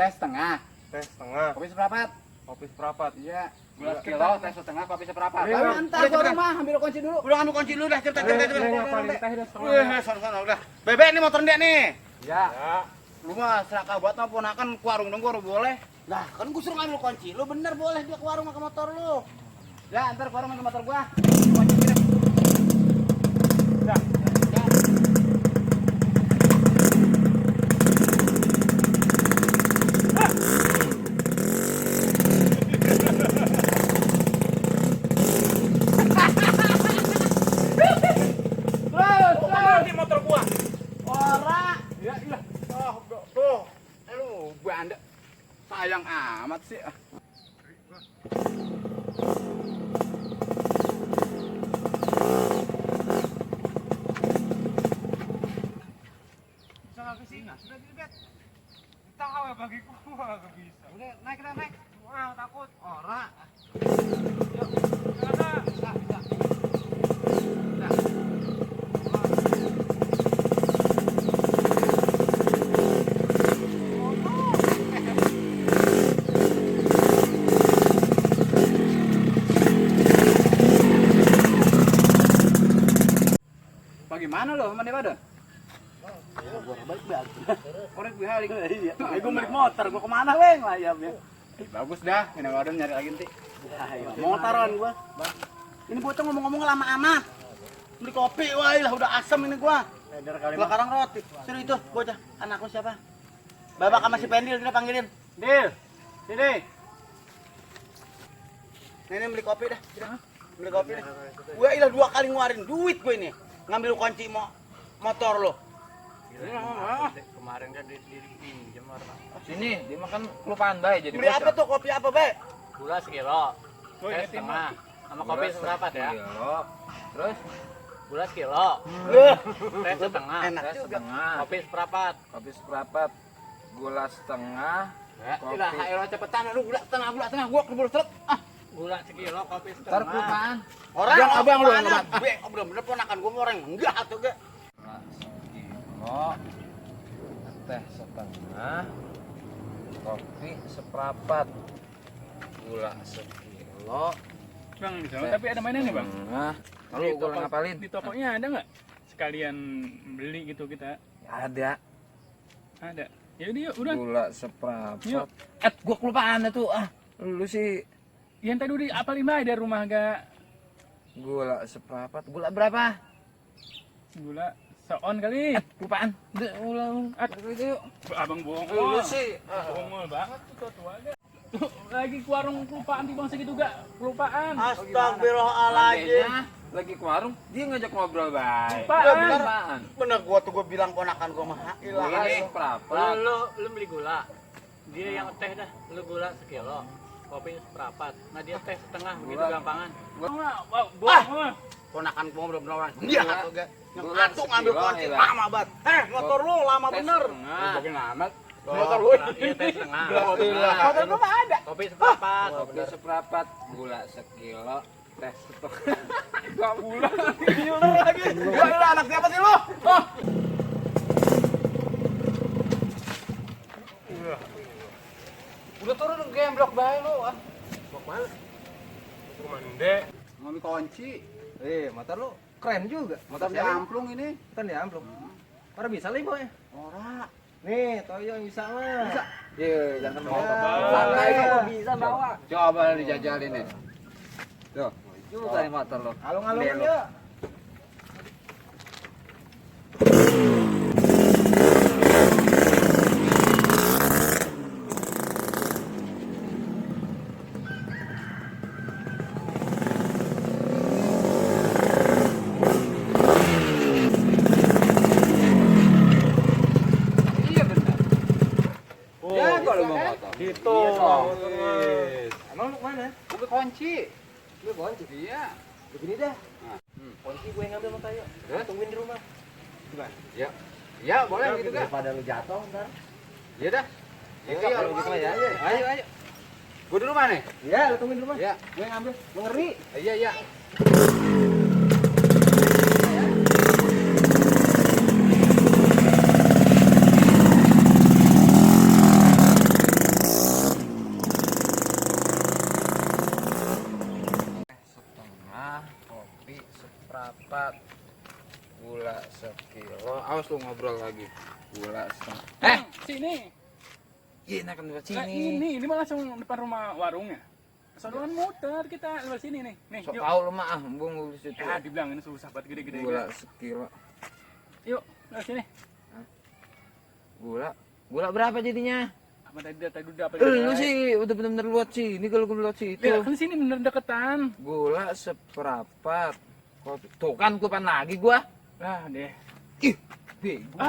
Teh setengah. Teh setengah. Kopi seperempat. Kopi seperempat. Iya. Gula sekilo, teh setengah, kopi seperempat. Ini Ayo, mah- antar gua rumah, ambil kunci dulu. Udah ambil kunci dulu dah, cepet. Ngapalin teh dah setengah. Sana udah. Bebek ini motor dia nih. Ya. Ya. Lu mah seraka buat apa ponakan ke warung dong gua boleh. Lah, kan gua suruh ngambil kunci. Lu bener boleh dia ke warung sama motor lu. Ya, antar ke warung sama motor gua. Kunci kirim. Dah. Nanti motor gua. Ora. Ya, iya. Tuh. Aduh, banda. Sayang amat sih. Bisa nggak sih? Sudah dilihat. Tahu ya bagi gua nggak bisa. Udah, naik kita naik. Wah, takut. Ora. Ada. Bisa, bisa. Bagaimana lo sama Nevada? Korek gue halik. Iya. Gue beli motor, gue kemana weng lah ya. Bagus dah, ini waduh nyari lagi nanti. Motoran gua. Ini bocah ngomong-ngomong lama amat. Beli kopi, wah lah udah asam ini gua. Sekarang roti. Suruh itu bocah, anak lu siapa? Babak sama si Pendil kita panggilin. Dil, sini. Ini beli kopi dah. Beli kopi dah. Gua ilah 2 kali ngeluarin duit gua ini. Ngambil kunci motor lo. Kemarin kan dipinjam orang. Sini, dia makan kelupaan bae jadi Beli apa tuh? Kopi apa, Be? Gula sekilo. Oh, Teh ingetin, setengah. Sama kopi seperempat ya. Terus Gula sekilo. Teh setengah. Enak teh juga. setengah, Kopi seperempat. kopi seperempat, gula setengah, Ya, kopi. Ilah, ayo cepetan lu gula setengah gua keburu seret. Ah, Gula sekilo, kopi Ntar setengah. kelupaan. orang Yang abang lu yang mana? ngebat. Be, bener-bener ponakan gua mau orang enggak atuh, Ge. Sekilo, teh setengah, kopi seperempat, gula sekilo, Bang, di sana tapi ada mainan nih, Bang. setengah. Lalu Di gue toko- ngapalin? Di tokonya ada nggak? Sekalian beli gitu kita. Ada. Ada. Ya udah yuk, udah. Gula seperempat. Yuk. Gua kelupaan tuh. Lu sih Yang tadi udah apalin aja dari rumah gak? gula seperempat. Gula berapa? Gula seon kali. Kelupaan. Ulang. Itu yuk. Abang bohong. Lu sih. Bohong banget tuh tua aja. Tuh, lagi ke warung kelupaan di bang segitu gak? Kelupaan. Astagfirullahaladzim. Lagi ke warung, dia ngajak ngobrol baik. Kelupaan. Bener gua tuh gua bilang ponakan gua mah ilah. Ini seperempat. Lu beli gula. Dia yang teh dah. Lu gula sekilo. Kopi seperempat. Nah dia teh setengah begitu Gula. gampangan. Wah, bohong. Ponakan gua bener-bener orang. Dia Gula. atuh, Ge. Yang Gula atuh ngambil sekilo, kunci ya, lama banget. Motor lu lama bener. Bagaimana amat? Motor lu. Iya teh setengah. Motor gua mah ada. Kopi seperempat. Kopi seperempat, gula sekilo, teh setengah. Gak gula. Lagi. Gua lu anak siapa sih lu? Oh. Udah turun gemblok bae lu. Mande. Ngambil kunci. Motor lu keren juga. Motor di amplung ini. Motor di amplop. Ora bisa li boy. Ora. Nih, Toyo yang bisa mah. Bisa. Iya, jangan Mau bawa. bawa. Santai kok bisa bawa. Coba dijajalin nih. Tuh. Juga nih motor lo. Alung-alung yuk. Iya benar. Ya, kalau mau motor. Gitu. Emang lu kemana? Gue kunci. Lu kunci? Iya. Begini dah. Kunci gue yang ngambil sama Tayo. Tungguin di rumah. Gimana? Ya. Ya, boleh gitu kan. Daripada lu jatuh ntar. Iya dah. Iya, kalau gitu ya. Ayo, ayo. Gue di rumah nih. Iya, lu tungguin di rumah. Iya. Gue yang ngambil. Lu ngeri. Iya, iya. Gula sekilo. Awas lu ngobrol lagi. Gula Sini. Iya, enak lewat Nah, ini mah langsung depan rumah warungnya. Soalnya muter kita lewat sini nih. Nih, Sok yuk. tahu lu mah bung di situ. Ya, dibilang ini susah banget gede-gede. Gula sekilo. Yuk, lewat sini. Gula berapa jadinya? Apa tadi udah apa? Lu sih udah bener-bener luat sih. Ini kalau gue luat sih itu. Ya, kan sini bener deketan. Gula seperempat. Tuh kan kupan lagi gua. Nah, deh. Ih, bego.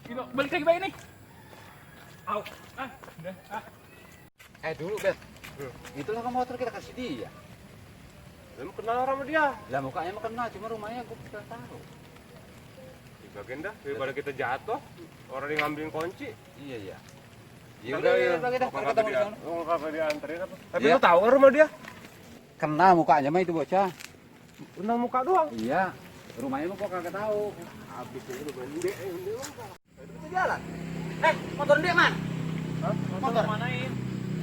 Gitu, balik lagi baik nih. Au. Udah. Dulu, Bet. Itulah kan motor kita kasih dia. Lu kenal orang sama dia? Lah mukanya mah kenal, cuma rumahnya gua nggak tahu. Bagian dah, daripada kita jatuh, orang yang ngambilin kunci. Iya. Ya udah, udah, bagi dah, Kagak ketemu di dia- sana. kagak dianterin apa? Tapi Iya. lu tahu kan rumah dia? Kenal mukanya mah itu bocah. Kenal muka doang. Iya. Rumahnya mah gua kagak tahu. Habis itu lu bende, Itu jalan. Motor dia man. Motor manain?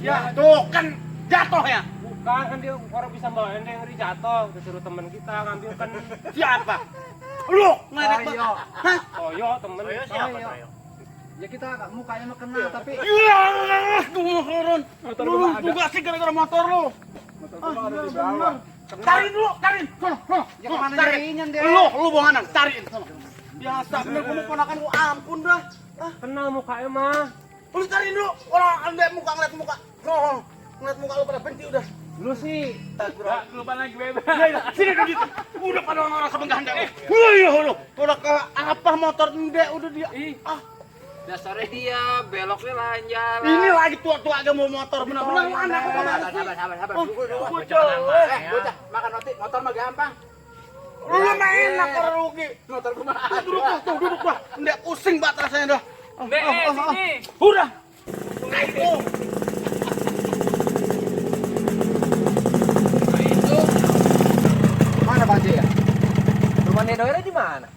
Ya, tuh kan jatuh ya. Bukan kan dia orang bisa bawain dia ngeri jatuh, disuruh teman kita ngambil kan Siapa? Lu ngeledek Toyo. Bang. Hah? Toyo temen. Toyo. Ya kita mukanya mah kenal tapi Ya, gua mau turun. Motor Lu gua ada. juga sih gara-gara motor lu. Motor Ah, gua ada iya, di bawah. bener. Cariin dulu, cariin. Sono. Ya kemana Cariin. nyariinnya, Dek? Lu bohongan, cariin. Sono. Biasa bener gua ponakan gua, ampun dah. Kenal mukanya mah. Lu cariin dulu. Orang ngeliat muka. Sono. Ngeliat muka lu pada benci udah. Lu sih Enggak, lupa lagi bebek. Ya, sini dulu gitu. Udah pada orang sama ganda. Iya, lu. Udah ke apa motor ndek udah dia. dasarnya dia beloknya lain jalan. Ini lagi tua-tua aja mau motor bener-bener mana aku kemana sih? Sabar. Bocah. Bocah, makan roti, motor mah gampang. Lu mah enak kalau rugi. Motor gua mah. Duduk gua. Ndek pusing banget rasanya dah. Dek, sini. Udah. Itu mana Bang Jaya? Rumah Nedoira di mana?